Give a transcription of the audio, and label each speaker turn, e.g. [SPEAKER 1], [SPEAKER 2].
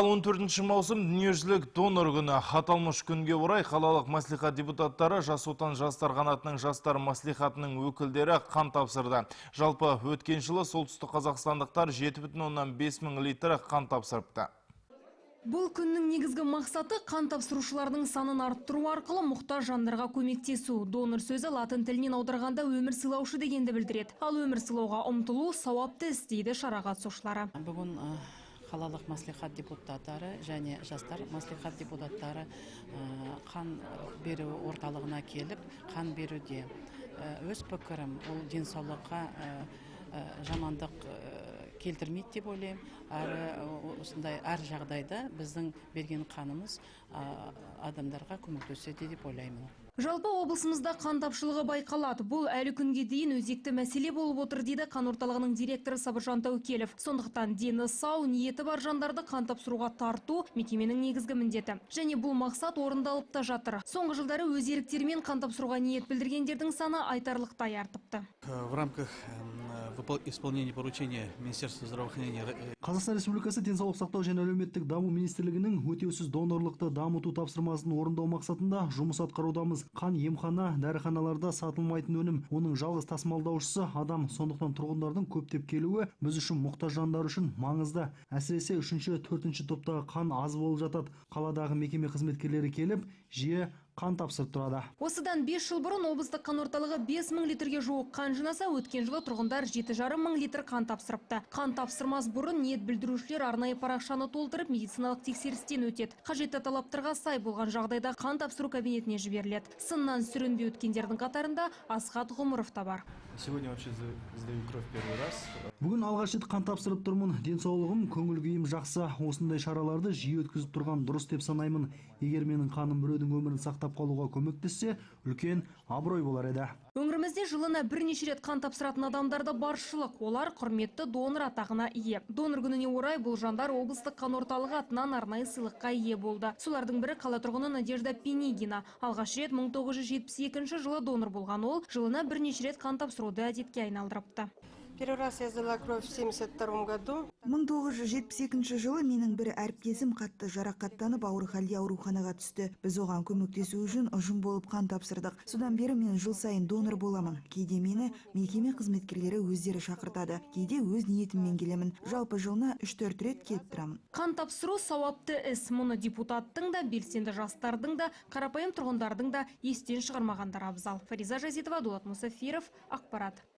[SPEAKER 1] Ал 14 маусым — дүниежүзілік донор күні. Аталмыш күнге орай қалалық мәслихат депутаттары, Жас Отан жастар қанатының жастар мәслихатының өкілдері қан тапсырды. Жалпы өткен жылы солтүстік қазақстандықтар 7,5 мың литр қан тапсырыпты.
[SPEAKER 2] Бұл күннің негізгі мақсаты — қан тапсырушылардың санын арттыру арқылы мұқтаж жандарға көмектесу. Донор сөзі латын тілінен аударғанда өмір сыйлаушы дегенді білдіреді. Ал өмір сыйлауға ұмтылу — сауапты іс, дейді шара қатысушылары.
[SPEAKER 3] Бүгін қалалық мәслихат депутаттары және жастар мәслихат депутаттары қан беру орталығына келіп, қан беруде. Өз пікірім, ол денсаулыққа жамандық келтірмейді деп ойлаймын. Әрі осындай әр жағдайда біздің берген қанымыз адамдарға көмектеседі деп ойлаймын.
[SPEAKER 2] Жалпы облысымызда қан тапшылығы байқалады. Бұл әлі күнге дейін өзекті мәселе болып отыр, дейді қан орталығының директоры Сабыржан Тәукелов. Сондықтан дені сау, ниеті бар жандарды қан тапсыруға тарту — мекеменің негізгі міндеті. Және бұл мақсат орындалып та жатыр. Соңғы жылдары өз еріктерімен қан тапсыруға ниет білдіргендердің саны айтарлықтай артыпты.
[SPEAKER 4] В рамках исполнения поручения Министерства здравоохранения
[SPEAKER 5] Қазақстан Республикасы Денсаулық сақтау және әлеуметтік даму министрлігінің өтеусіз донорлықты дамыту тапсырмасын орындау мақсатында жұмыс атқарудамыз. Қан емхана, дәріханаларда сатылмайтын өнім. Оның жалғыз тасымалдаушысы — адам. Сондықтан тұрғындардың көптеп келуі біз үшін, мұқтаж жандар үшін маңызды. Әсіресе үшінші, төртінші топтағы қан аз болып жатады. Қаладағы мекеме қызметкерлері келіп, жиі қан тапсырып тұрады.
[SPEAKER 2] Осыдан 5 жыл бұрын облыстық қан орталығы 5 мың литрге жуық қан жинаса, өткен жылы тұрғындар 7,5 мың литр қан тапсырыпты. Қан тапсырмас бұрын ниет білдірушілер арнайы парақшаны толтырып, медициналық тексерістен өтеді. Қажетті талаптарға сай болған жағдайда қан тапсыру кабинетіне жіберіледі. Сыннан сүрінбей өткендердің қатарында Асхат Ғұмыров та бар.
[SPEAKER 6] Сегодня вообще сдаю кровь первый раз.
[SPEAKER 5] Бүгін алғаш рет қан тапсырып тұрмын. Денсаулығым, көңіл күйім жақсы. Осындай шараларды жиі өткізіп тұрған дұрыс деп санаймын. Егер менің қаным біреудің өмірін сақтап қалуға көмектессе, үлкен абырой болар еді.
[SPEAKER 2] Өңірімізде жылына бірнеше рет қан тапсыратын адамдар да баршылық. Олар құрметті донор атағына ие. Донор күніне орай бұл жандар облыстық қан орталығы атынан арнайы сыйлыққа ие болды. Солардың бірі — қала тұрғыны Надежда Пенигина. Алғаш рет 1972 жылы донор болған ол жылына бірнеше рет қан тапсыруды әдетке айналдырыпты.
[SPEAKER 7] Первый раз я сдала кровь в 1972 году.
[SPEAKER 8] 1972 жылы менің бір әріптесім қатты жарақаттанып, ауыр халде ауруханаға түсті. Біз оған көмектесу үшін ұжым болып қан тапсырдық. Содан бері мен жыл сайын донор боламын. Кейде мені мекеме қызметкерлері өздері шақыртады, кейде өз ниетіммен келемін. Жалпы жылына 3-4 рет келіп тұрамын.
[SPEAKER 2] Қан тапсыру — сауапты іс. Мұны депутаттың да, белсенді жастардың да, қарапайым тұрғындардың да естен шығармағандары абзал. Фариза Жазитова, Дулат Мусафиров, ақпарат.